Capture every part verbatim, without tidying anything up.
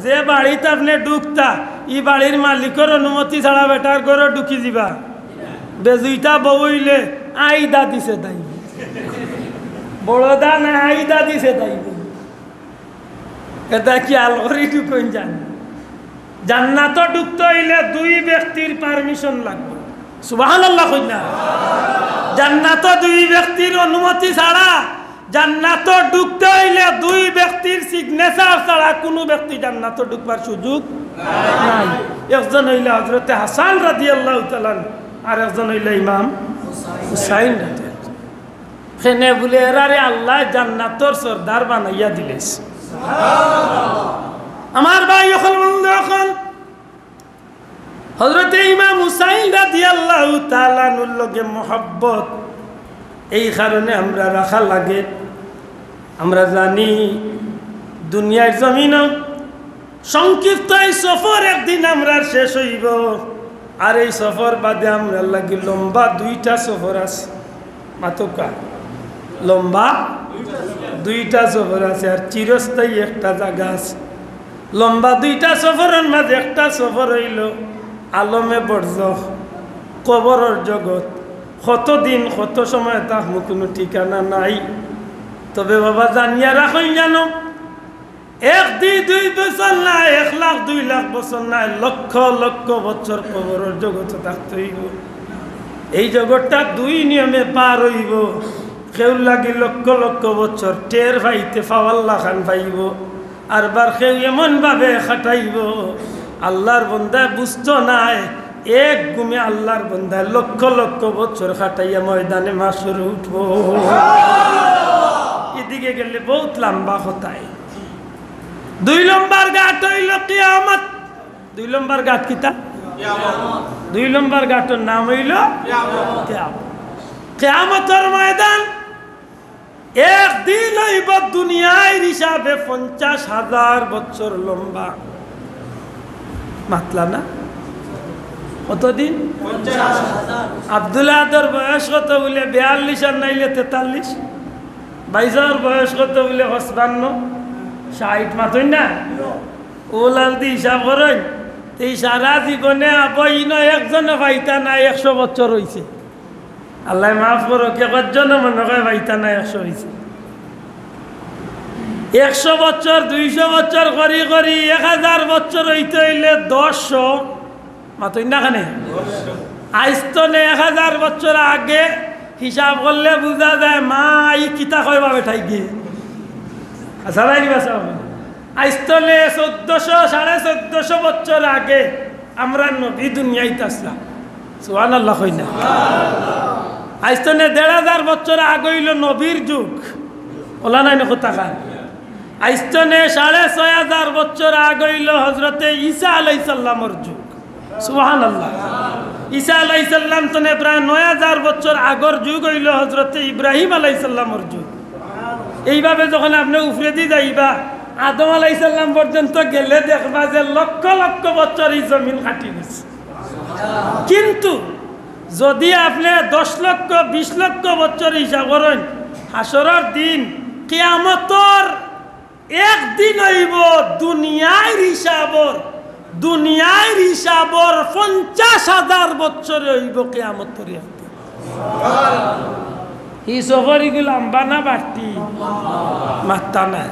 যে বাড়িত আপনে ঢুকতা, ই বাড়ির মালিকর অনুমতি ছাড়া বেটার ঘরো ঢুকি যিবা? বেজুইতা বউ অইলে আইদা দিছে তাই। বড়দা না, আইদা দিছে তাই। এটা কি আলগরি ঢুকইন জান? জান্নাতো ঢুকতে অইলে দুই ব্যক্তির permission লাগবো। সুবহানাল্লাহ কইন না? জান্নাতো দুই ব্যক্তির অনুমতি ছাড়া, জান্নাতো ঢুকতে অইলে দুই ব্যক্তির signature ছাড়া কুনু ব্যক্তি জান্নাতো ঢুকবার সুযোগ নাই। একজন অইলা হযরতে হাসান রাদিয়াল্লাহু তাআলা আনহু, আর একজন অইলা ইমাম হুসাইন রাদিয়াল্লাহু। কেনে বুলে, এরারে আল্লায় জান্নাতর সর্দার বানাইয়া দিলাইছে। আমার ভাই অকল, বন্ধু অকল, হযরতে ইমাম হুসাইন রাদিয়াল্লাহু তাআলা আনহুর লগে মহব্বত, এই কারণে আমরা রাখা লাগে। আমরা জানি দুনিয়ার জমিনো সংক্ষিপ্ত এই সফর একদিন আমরার শেষ অইবো, আর এই সফর বাদে আমরার লাগি লম্বা দুইটা সফর আছে। মাতউক্কা, লম্বা দুইটা সফর আছে, আর চিরস্থায়ী একটা জাগা আছে। লম্বা দুইটা সফরর মাঝে একটা সফর অইলো আলমে বরজখ, কবরর জগত। কতদিন, কত সময় থাকমু, কুনু ঠিকানা নাই। তবে বাবা, জানিয়া রাখইন জানো, এক দিন, দুই বছর নায়, এক লাখ, দুই লাখ বছর নায়, লক্ষ লক্ষ বছর কবরর জগতো থাকতে অইবো। এই জগতটা দুই নিয়মে পার অইবো। কেউর লাগি লক্ষ লক্ষ বছর টের পাইতে পাওয়ার লাখান পাইবো, আর বার কেউ এমন ভাবে কাটাইবো, আল্লার বন্দায় বুঝতো নায়, এক ঘুমে আল্লার বন্দায় লক্ষ লক্ষ বছর কাটাইয়া ময়দানে মাশরে উঠবো। এদিকে গেলে বউত লম্বা কথায়। দুই লম্বর ঘাট অইলো কিয়ামত। দুই লম্বর ঘাট কিতা? দুই লম্বর ঘাটর নাম অইলো কিয়ামত। কিয়ামতর ময়দান একদিন অইবো দুনিয়ার হিসাবে পঞ্চাশ হাজার বছর লম্বা। মাতলা না? কতদিন? আব্দুল আহাদর বয়স কত বুলে? বিয়াল্লিশ আর নাইলে তেতাল্লিশ। বাইজার বয়স কত বুলে? পঁচপান্ন, ষাইট। মাতইন না? অউলাদি হিসাব করইন। এই সারা জীবনে আবো ইনো একজনও পাইতা না একশো বছর অইছে। আল্লায় মাফ করউক, কে কয়জনও মনো কয় পাইতা না একশো অইছে। একশো বছর, দুইশো বছর করি করি এক হাজার বছর অইতে অইলে দশশো, মাতইন না কেনে? আইজ তনে এক হাজার বছর আগে হিসাব করলে বুঝা যায়, মা, ই কিতা কয় বা বেটাইন গিয়া। আচ্ছা, ভাই, বাঁচাও। আইজ তনে চৌদ্দশো, সাড়ে চৌদ্দশো বছর আগে আমরার নবী দুনিয়াইত আছলা। সুবহানাল্লাহ কইন না। আইজ তনে দেড় হাজার বছর আগ অইলো নবীর যুগ। অলা নায় নি কথাখান? আইজ তনে সাড়ে ছয় হাজার বছর আগ অইলো হযরতে ঈসা আলাইহিস সালামর যুগ। সুবহানাল্লাহ। ঈসা আলাইহিস সালাম তনে প্রায় নয় হাজার বছর আগর যুগ অইলো হযরতে ইব্রাহিম আলাইহিস সালামর যুগ। এইভাবে যখন আপনে উপরেদি যাইবা, আদম আলাইহিস সালাম পর্যন্ত গেলে দেখবা যে লক্ষ লক্ষ বছর ই জমিন কাটি গেছে। কিন্তু যুদি আপনে দশ লক্ষ, বিশ লক্ষ বছর হিসাব করইন, হাশরর দিন, কিয়ামতর একদিন অইবো দুনিয়ার হিসাবর, দুনিয়ার হিসাবর পঞ্চাশ হাজার বছরে অইবো কিয়ামতর একদিন। ই সফর ইগু লম্বা না বাট্টি? মাতরা না।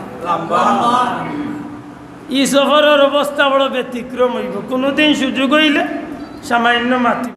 ই সফরর অবস্থা বড় ব্যতিক্রম অইবো। কুনুদিন সুযোগ অইলে সামান্য মাতি